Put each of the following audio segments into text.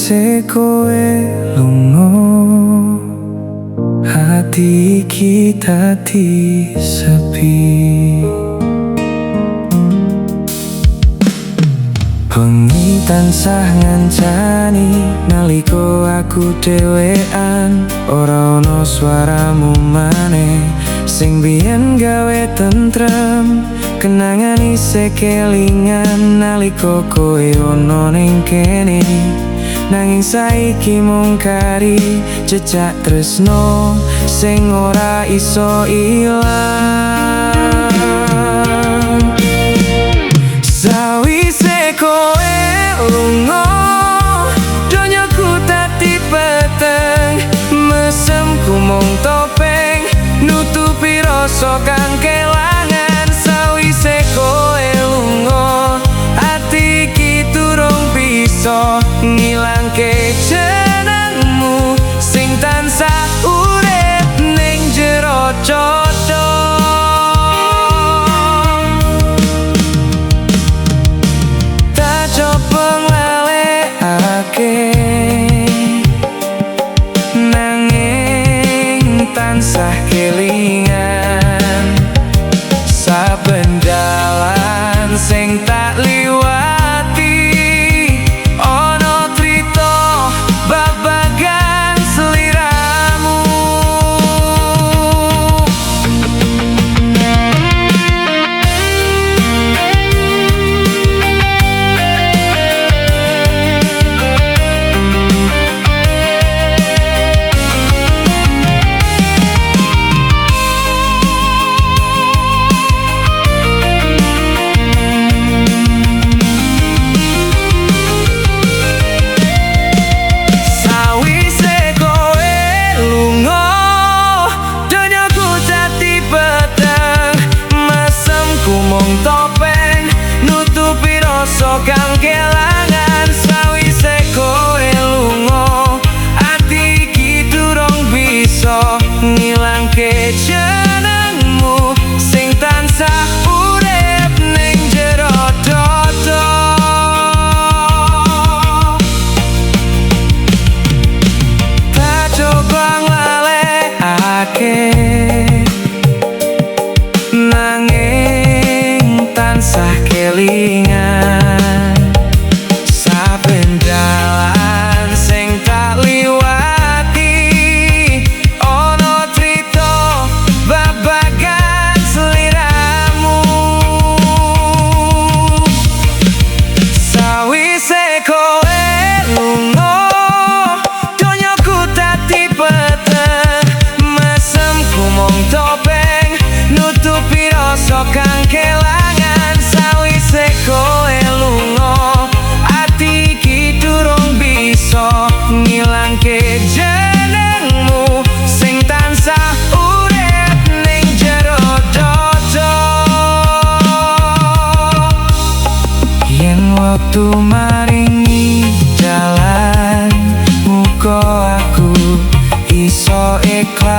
Sawise kowe lunga, hati iki dadi sepi. Bengi tansah ngancani nalika aku dhewean. Ora ana suaramu maneh sing biyen gawe tentrem. Kenangan isih kelingan nalika kowe ana ning kene. Nanging saiki mung kari jejak tresno sing ora iso ilang. Sawise kowe lunga, donyaku dadi peteng. Mesemku mung topeng nutupi rasa kang kelangan. Sawise kowe lunga, ati iki durung bisa ngilangke jenengmu sing tansah urip ning jero dada. Tak coba nglalekake, nanging tansah kelingan. Saben dalan sing tak liwati ana crita babagan sliramu. Sawise kowe lunga, donyaku dadi peteng. Mesemku mung topeng nutupi rasa kang kelangan. Sawise kowe lunga, ati iki durung bisa ngilangke jenengmu sing tansah urip ning jero dada. Tak coba nglalekake, nanging tansah kelingan. Saben dalan sing tak liwati ana crita babagan sliramu. Sawise kowe lunga, donyaku dadi peteng. Mesemku mung topeng nutupi rasa kang kelangan. Sawise kowe lunga, ati iki durung bisa ngilangke jenengmu sing tansah urip ning jero dada. Yen wektu maringi jalan, muga aku iso ikhlas.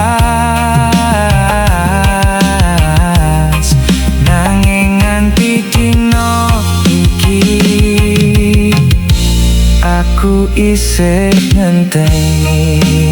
Nanging nganti dina iki aku isih ngenteni.